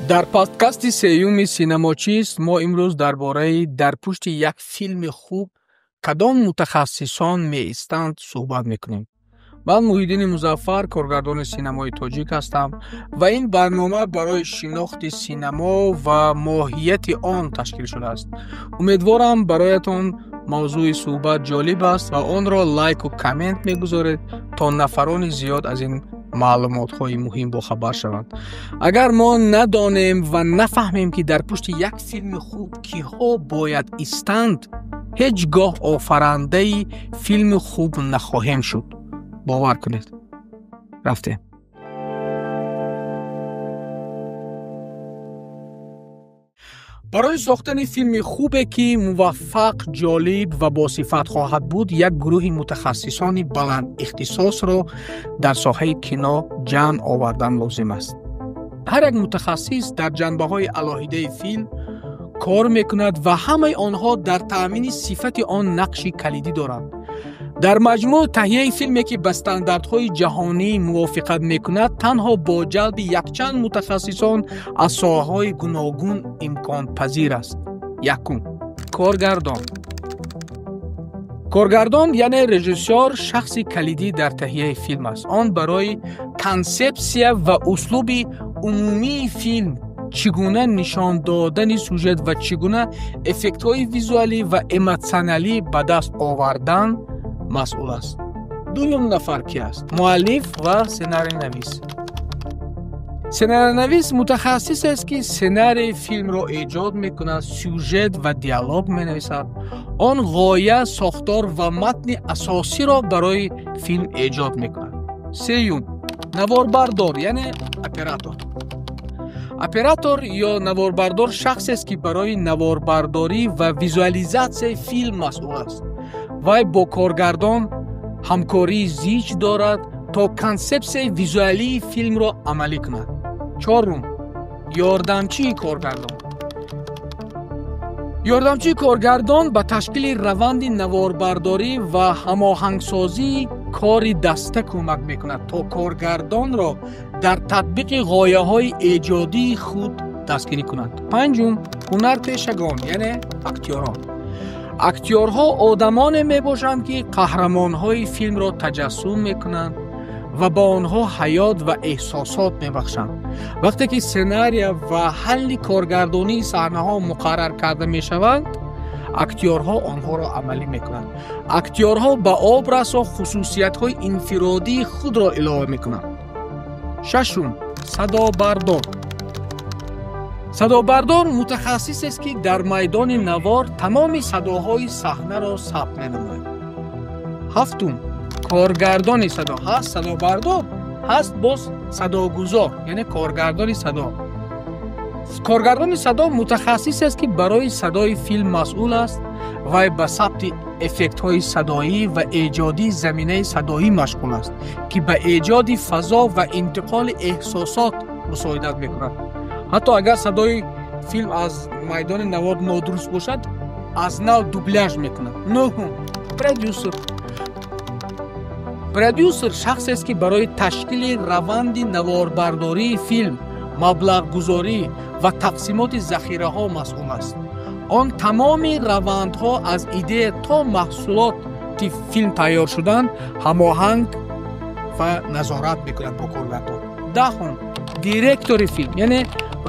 Дар подкасти сеюми Синемочист мо имрӯз дар бораи дар пушти як филми хуб кадом мутахассисон меистанд суҳбат мекунем. Ман Муҳиддини Музаффар, коргардони синамои тоҷик ҳастам ва ин барнома барои шинохти синамо ва моҳияти он ташкил шудааст. Умедворам, бароятон мавзӯи суҳбат ҷолиб аст ва онро лайку коммент мегузоред, то нафарони зиёд аз ин маълумотҳои муҳим бохабар шаванд. Агар мо надонем ва нафаҳмем, ки дар пушти як филми хуб киҳо бояд истанд, ҳеҷ гоҳ офарандаи филми хуб нахоҳем шуд. Бовар кунед. Рафтем. Барои сохтани филми хубе, ки муваффақ, ҷолиб ва босифат хоҳад буд, як гурӯҳи мутахассисони баландихтисосро дар соҳаи кино ҷамъ овардан лозим аст. Ҳар як мутахассис дар ҷанбаҳои алоҳидаи филм кор мекунад ва ҳамаи онҳо дар таъмини сифати он нақши калидӣ доранд. Дар маҷмӯъ, таҳияи филме, ки ба стандартҳои ҷаҳонӣ мувофиқат мекунад, танҳо бо ҷалби якчанд мутахассисон аз соҳаҳои гуногун имконпазир аст. Якум: коргардон. Коргардон, яъне режиссёр, шахси калидӣ дар таҳияи филм аст. Он барои консепсия ва услуби умумии филм, чӣ гуна нишон додани сюжет ва чӣ гуна эффектҳои визуалӣ ва эмотсионалӣ ба даст овардан масъул аст. Дуюм нафар ки аст? Муаллиф ва сценарийнавис. Сценарийнавис мутахассисест, ки сценарии филмро эҷод мекунад, сюжет ва диалог менависад. Он ғоя, сохтор ва матни асосиро барои филм эҷод мекунад. Сеюм: наворбардор, яъне оператор. Оператор ё наворбардор шахсест, ки барои наворбардорӣ ва визуализатсияи филм масъул аст. Вай бо коргардон ҳамкории зич дорад, то консепсияи визуалии филмро амалӣ кунад. Чорум: ёрдамчии коргардон. Ёрдамчии коргардон ба ташкили раванди наворбардорӣ ва ҳамоҳангсозии кори даста кӯмак мекунад, то коргардонро дар татбиқи ғояҳои эҷодии худ дастгирӣ кунад. Панҷум: ҳунарпешагон, яъне актёрон. Актёрҳо одамоне мебошанд, ки қаҳрамонҳои филмро таҷассум мекунанд ва ба онҳо ҳаёт ва эҳсосот мебахшанд. Вақте ки сценария ва ҳалли коргардонии саҳнаҳо муқаррар карда мешаванд, актёрҳо онҳоро амалӣ мекунанд. Актёрҳо ба образҳо хусусиятҳои инфиродии худро илова мекунанд. Шашум: садобардор. Садобардор мутахассисест, ки дар майдони навор тамоми садоҳои саҳнаро сабт менамояд. Ҳафтум: коргардони садо. Ҳаст садобардор, ҳаст боз садогузор, яъне коргардони садо. Коргардони садо мутахассисест, ки барои садои филм масъул аст. Вай ба сабти эффектҳои садоӣ ва эҷодии заминаи садоӣ машғул аст, ки ба эҷоди фазо ва интиқоли эҳсосот мусоидат мекунад. Ҳатто агар садои филм аз майдони навор нодуруст бошад, аз нав дубляж мекунад. Нӯҳум: продюсер. Продюсер шахсест, ки барои ташкили раванди наворбардории филм, маблағгузорӣ ва тақсимоти захираҳо масъул аст. Он тамоми равандҳо аз идея то маҳсулоти филм тайёр шудан ҳамоҳанг ва назорат мекунад бо коргардон. Даҳум: директори филм, яъне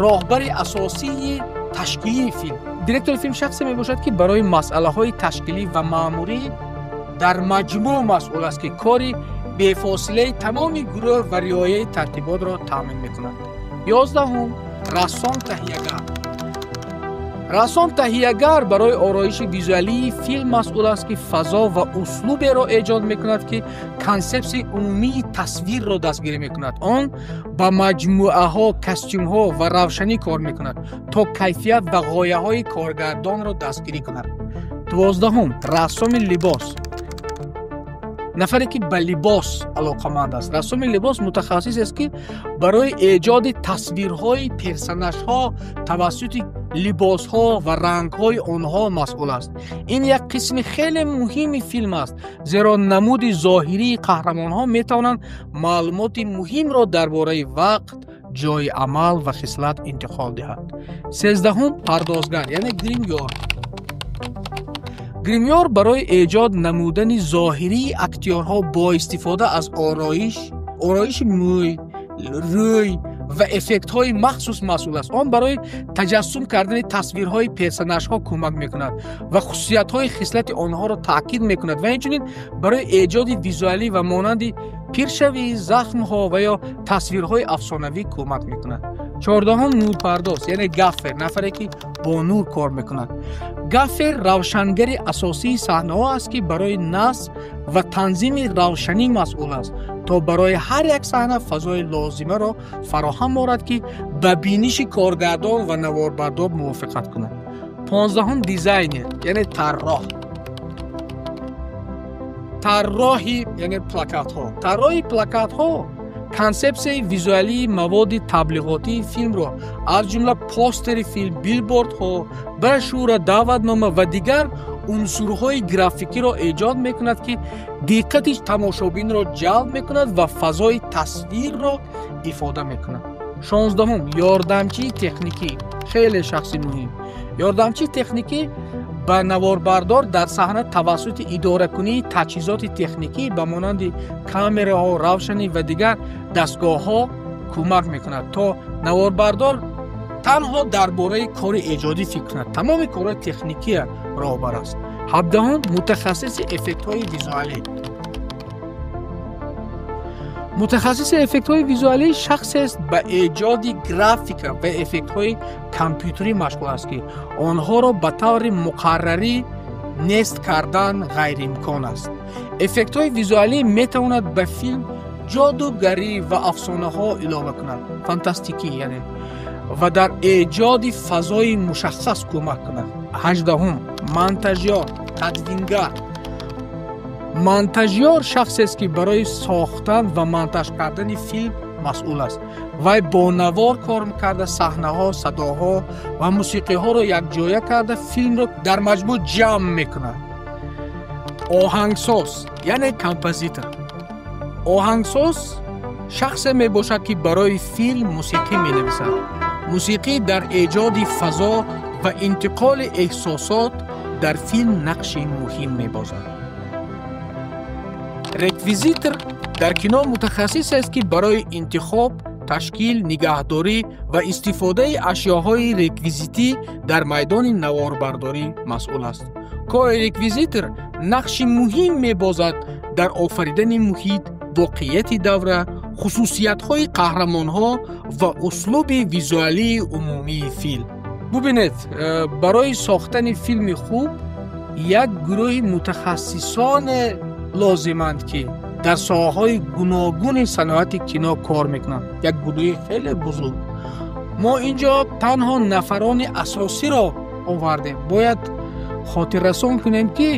роҳбари асосии ташкилии филм. Директори филм шахсе мебошад, ки барои масъалаҳои ташкилӣ ва маъмурӣ дар маҷмӯъ масъул аст, ки кори бефосилаи тамоми гурӯҳ ва риояи тартиботро таъмин мекунад. 11-ум: рассом таҳиягар. Рассом таҳиягар барои ороиши визуалии филм масъул аст, ки фазо ва услуберо эҷод мекунад, ки консепсияи умумии тасвирро дастгирӣ мекунад. Он ба маҷмӯаҳо, костюмҳо ва равшанӣ кор мекунад, то кайфият ва ғояҳои коргардонро дастгирӣ кунад. 12-ум: рассоми либос. Нафаре, ки ба либос алоқаманд аст. Рассоми либос мутахассисест, ки барои эҷоди тасвирҳои персонажҳо тавассути либосҳо ва рангҳои онҳо масъул аст. Ин як қисми хеле муҳими филм аст, зеро намуди зоҳирии қаҳрамонҳо метавонанд маълумоти муҳимро дар бораи вақт, ҷойи амал ва хислат интиқол диҳад. 13-ум пардозгар, яъне гримёр. Гримёр барои эҷод намудани зоҳирии актёрҳо бо истифода аз ороиши мӯй, рӯй ва эффектҳои махсус масъул аст. Он барои таҷассум кардани тасвирҳои персонажҳо кӯмак мекунад ва хусусиятҳои хислати онҳоро таъкид мекунад ва инчунин барои эҷоди визуалӣ ва монанди пиршавӣ, захмҳо ва ё тасвирҳои афсонавӣ кӯмак мекунад. 14-ум нурпардоз, яъне гаффер, нафаре ки бо нур кор мекунад. Гаффер равшангари асосии саҳнаҳо аст, ки барои насб ва танзими равшанӣ масъул аст, то барои ҳар як саҳна фазои лозимаро фароҳам орад, ки ба биниши коргардон ва наворбардор мувофиқат кунад. 15-ум дизайнер, яъне тарроҳ. Тарроҳи, яъне плакатҳо. Тарроҳи плакатҳо консепсияи визуалии маводи таблиғотии филмро, аз ҷумла постери филм, билбордҳо, брошюра, даъватнома ва дигар унсурҳои графикиро эҷод мекунад, ки диққати тамошобинро ҷалб мекунад ва фазои тасвирро ифода мекунад. 16-ум ёрдамчии техникӣ, хеле шахси муҳим. Ёрдамчии техникӣ ба наворбардор дар саҳна тавассути идоракунии таҷҳизоти техникӣ ба монанди камераҳо, равшанӣ ва дигар дастгоҳҳо кӯмак мекунад, то наворбардор танҳо дар бораи кори эҷодӣ фикр кунад. Тамоми корҳои техникия роҳбар аст. 17-ум мутахассиси эффектҳои визуалӣ. Мутахассиси эффектҳои визуалӣ шахсест ба эҷоди графика ва эффектҳои компютерӣ машғул аст, ки онҳоро ба таври муқаррарӣ нест кардан ғайриимкон аст. Эффектҳои визуалӣ метавонад ба филм ҷодугарӣ ва афсонаҳо илова кунад, фантастикӣ яъне, ва дар эҷоди фазои мушаххас кӯмак кунад. 18-ум монтажёр, тадвингар. Монтажёр шахсест, ки барои сохтан ва монтаж кардани филм масъул аст. Вай бо навор кор карда, саҳнаҳо, садоҳо ва мусиқиҳоро якҷоя карда, филмро дар маҷмӯъ ҷамъ мекунад. Оҳангсоз, яъне композитор. Оҳангсоз шахсе мебошад, ки барои филм мусиқӣ менависад. Мусиқӣ дар эҷоди фазо ва интиқоли эҳсосот дар филм нақши муҳим мебозад. Реквизитор дар кино мутахассисест, ки барои интихоб, ташкил, нигаҳдорӣ ва истифодаи ашёҳои реквизитӣ дар майдони наворбардорӣ масъул аст. Кори реквизитор нақши муҳим мебозад дар офаридани муҳит, воқеияти давра, хусусиятҳои қаҳрамонҳо ва услуби визуалии умумии филм. Бубинед, барои сохтани филми хуб як гурӯҳи мутахассисоне лозиманд, ки дар соҳаҳои гуногуни саноати кино кор мекунанд. Як гурӯҳи хеле бузург. Мо ин ҷо танҳо нафарони асосиро овардем. Бояд хотиррасон кунем, ки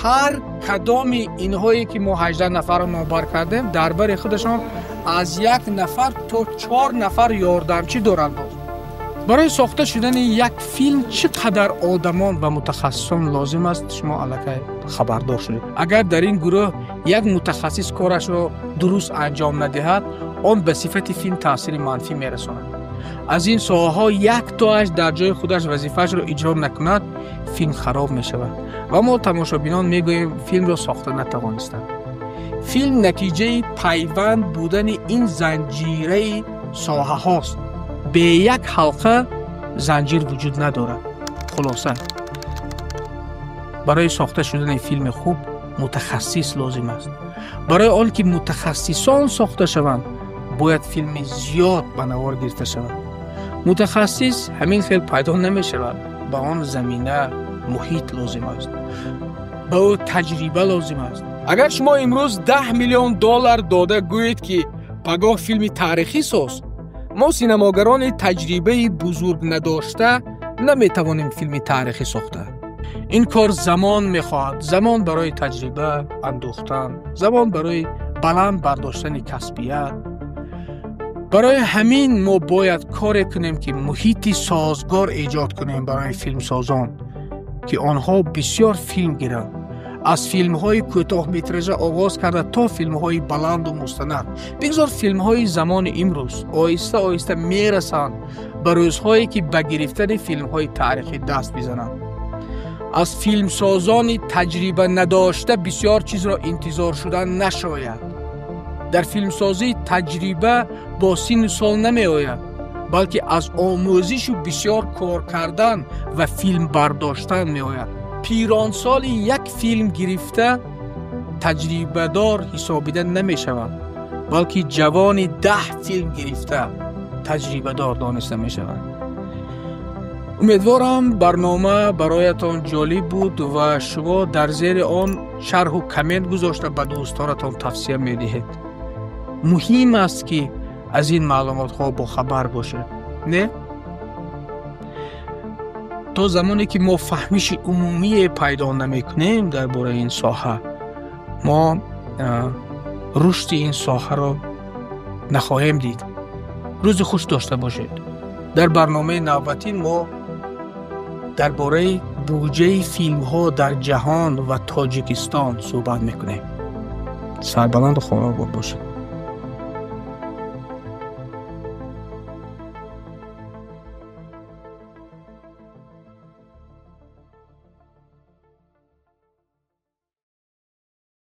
ҳар кадоми инҳое ки мо 18 нафарро номбар кардем, дар бари худашон аз 1 нафар то 4 нафар ёрдамчӣ доранд. Барои сохта шудани як филм чӣ қадар одамон ва мутахассисон лозим аст, шумо аллакай хабардор шудед. Агар дар ин гурӯҳ як мутахассис корашро дуруст анҷом надиҳад, он ба сифати филм таъсири манфӣ мерасонад. Аз ин соҳаҳо яктоаш дар ҷои худаш вазифаашро иҷро накунад, филм хароб мешавад ва мо тамошобинон мегӯем филмро сохта натавонистанд. Филм натиҷаи пайванд будани ин занҷираи соҳаҳост. Бе як ҳалқа занҷир вуҷуд надорад. Хулоса, барои сохта шудани филми хуб мутахассис лозим аст. Барои он ки мутахассисон сохта шаванд, бояд филми зиёд ба навор гирифта шавад. Мутахассис ҳамин хел пайдо намешавад. Ба он замина, муҳит лозим аст, ба ӯ таҷриба лозим аст. Агар шумо имрӯз 10 миллион доллар дода гӯед, ки пагоҳ филми таърихӣ соз, мо синамогарони таҷрибаи бузург надошта наметавонем филми таърихӣ сохта. Ин кор замон мехоҳад. Замон барои таҷриба андӯхтан, замон барои баланд бардоштани касбият. Барои ҳамин мо бояд коре кунем, ки муҳити созгор эҷод кунем барои филмсозон, ки онҳо бисёр филм гиранд. Аз филмҳои кӯтоҳметража оғоз карда то филмҳои баланду мустанад. Бигзор филмҳои замони имрӯз оҳиста оҳиста мерасанд ба рӯзҳое, ки ба гирифтани филмҳои таърихӣ даст бизананд. Аз филмсозони таҷриба надошта бисёр чизро интизор шудан нашояд. Дар филмсозӣ таҷриба бо синну сол намеояд, балки аз омӯзишу бисёр кор кардан ва филм бардоштан меояд. Пиронсоли як филм гирифта таҷрибадор ҳисобида намешавад, балки ҷавони 10 филм гирифта таҷрибадор дониста мешавад. Умедворам, барнома бароятон ҷолиб буд ва шумо дар зери он шарҳу коммент гузошта ба дӯстонатон тавсия медиҳед. Муҳим аст, ки аз ин маълумотҳо бохабар бошед. Не? То замоне ки мо фаҳмиши умумие пайдо намекунем дар бораи ин соҳа, мо рушди ин соҳаро нахоҳем дид. Рӯзи хуш дошта бошед. Дар барномаи навбатӣ мо дар бораи буҷаи филмҳо дар ҷаҳон ва Тоҷикистон суҳбат мекунем. Сарбаланду хонаобод бошед.